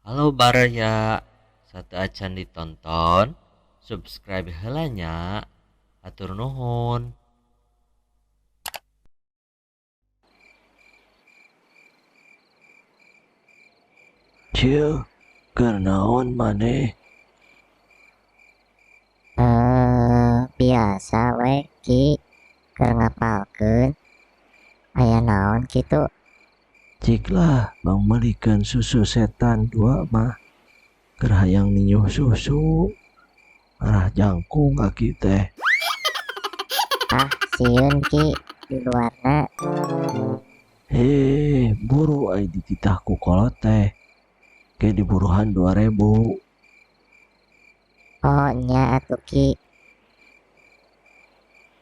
Halo baraya, sateuacan ditonton, subscribe heula nya. Hatur nuhun. Cil, keur naon maneh? Biasa we Ki, keur ngapalkeun. Aya naon kitu? Cik lah bang meulikeun susu setan dua mah. Keur hayang ninyuh susu. Arah jangkung aki teh. Ah, sieun Ki di luarna. Heh, buru ai dititah ku kolot teh. Ke diburuhan 2000. Oh nya atuh Ki.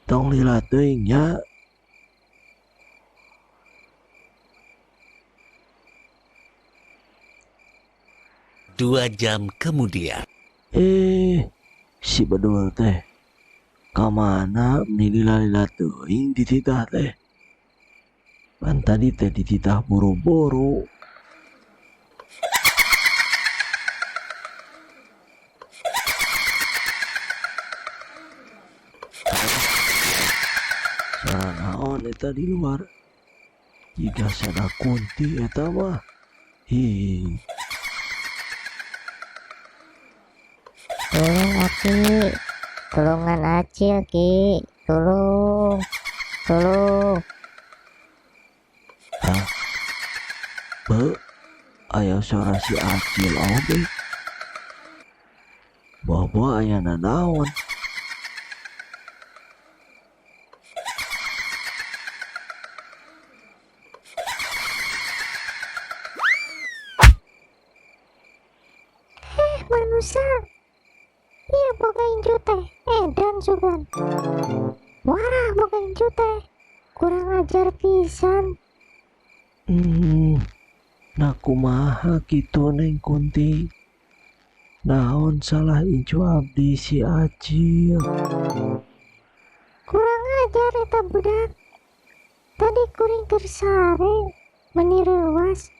Tong lila teuing nya. 2 jam kemudian. Si bedul teh. Kamana meni lila-lila teuing dititah teh. Pan tadi teh dititah buru-buru. Suara naon eta di luar? Jiga sada kunti eta mah. Hi. Tulung aki, tulungan Acil Ki, tulung, tulung. Hah? Be, aya suara si Acil oge. Bawa aya nanaon? Manusia. Iya boga incu teh, edan sugan. Warah boga incu teh, kurang ajar pisan. Nah kumaha kitu Neng Kunti? Naon salah incu abdi si Acil? Kurang ajar eta budak. Tadi kuring keur sare, meni reuas.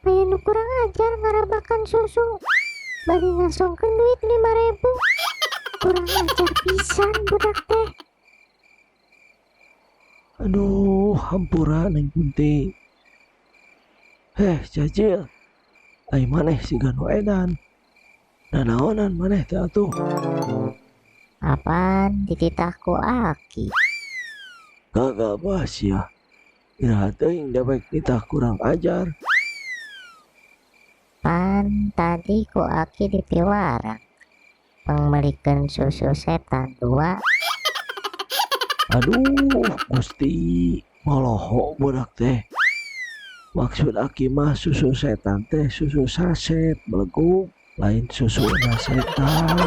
Aya nu kurang ajar ngarabakan susu. Bari ngasongkeun duit 5.000. Kurang ajar pisan budak teh. Aduh, hampura Neng Kunti. Heh, Cacil. Ai maneh siga nu edan. Nanaonan maneh teh atuh? Apaan dititah ku aki? Gagabah sia. Iraha teuing dewek nitah kurang ajar. Pan tadi ku aki dipiwarang. Pangmeulikeun susu setan 2. Aduh, Gusti, moloho budak teh. Maksud aki mah susu setan teh susu saset belegug, lain susu na setan.